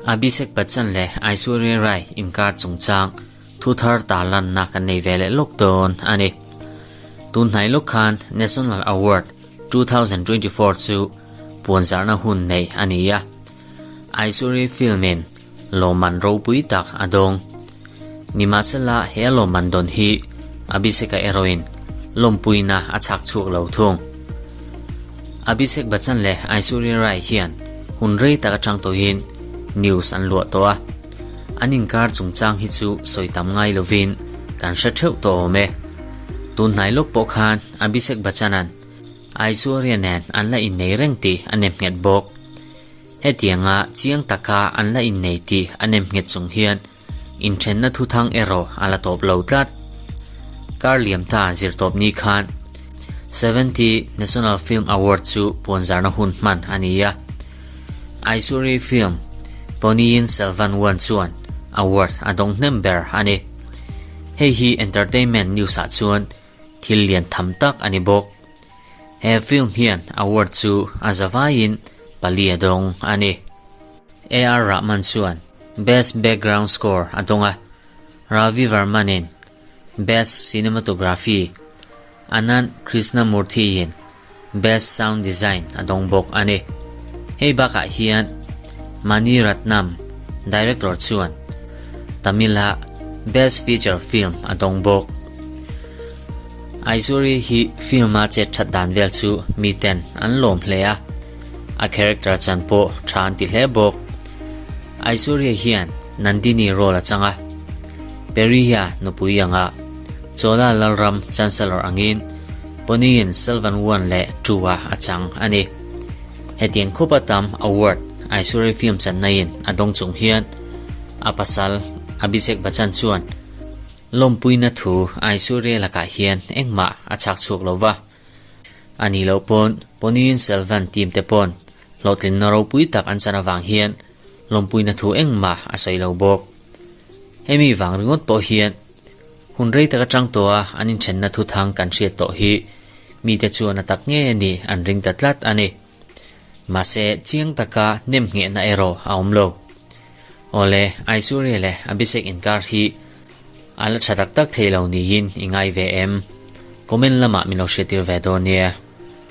Abhishek Bachchan leh Aishwarya Rai inkar chungchang thu thar tarlanna kan nei ve leh lawk dawn a ni. Tun hnai lawk khan National Award 2024 chu puanzarna hun nei a ni a. Aishwarya film-in lawmman ropui tak a dawng. Nimahsela he lawmman dawn hi Abhishek-a erawhin lawmpuina a chhak chhuak lo thung. Abhishek Bachchan leh Aishwarya Rai hian hun rei tak atang tawhin news an luah tawh a, an inkar chungchang hi chu sawi tam ngai lovin kan hre theuh tawh awm e. Tun hnai lawk pawh khan Abhishek Bachchan-a'n Aishwarya nen an la innei reng tih a nem nghet bawk. Hetianga chiang taka an la innei tih a nem nghet chung hian inthenna thuthang erawh a la tawp lo tlat. Kar liam ta zirtawp ni khan 70 National Film Award chu puanzarna hun hman a ni a. Aishwarya film Ponniyin Selvan One chuan award a dawng hnem ber a ni. Hei hi entertainment news-ah chuan thil lian tham tak a ni bawk. He film hian award chu a zavaiin pali a dawng a ni. AR Rahman chuan Best Background Score a dawng a, Ravi Varman-in Best Cinematography, Anand Krishnamurthy-in Best Sound Design a dawng bawk a ni. Hei bakah hian Mani Ratnam, director chuan Tamil-a Best Feature Film a dawng bawk. Aishwarya hi film-a chet that dan vel chu miten an lawm hle a, a character chan pawh tha an ti hle bawk. Aishwarya hian Nandini role a chang a, Periya nupui anga Chola Lalram Chancellor angin Ponniyin Selvan One leh Two ah a chang a ni. Hetiang khawpa tam award Aishwarya film channa-in a dawng chung hian a pasal Abhishek Bachchan chuan lawmpuina thu Aishwarya lakah hian engmah a chhak chhuak lo va. A nih loh pawn Ponniyin Selvan team te pawn hlawhtlinna ropui tak an chan avang hian lawmpuina thu engmah a sawi lo bawk. Hemi vang ringawt pawh hian hun rei tak atang tawha an inthenna thuthang kan hriat tawh hi mite chuan a tak nge a nih an ring ta tlat a ni. Mahse, chiang taka nem nghehna erawh a awm lo. Awle, Aishwarya leh Abhishek inkar hi a la tha tak tak thei lo niin i ngai ve em? Comment lamah min lo hriattir ve dawn nia.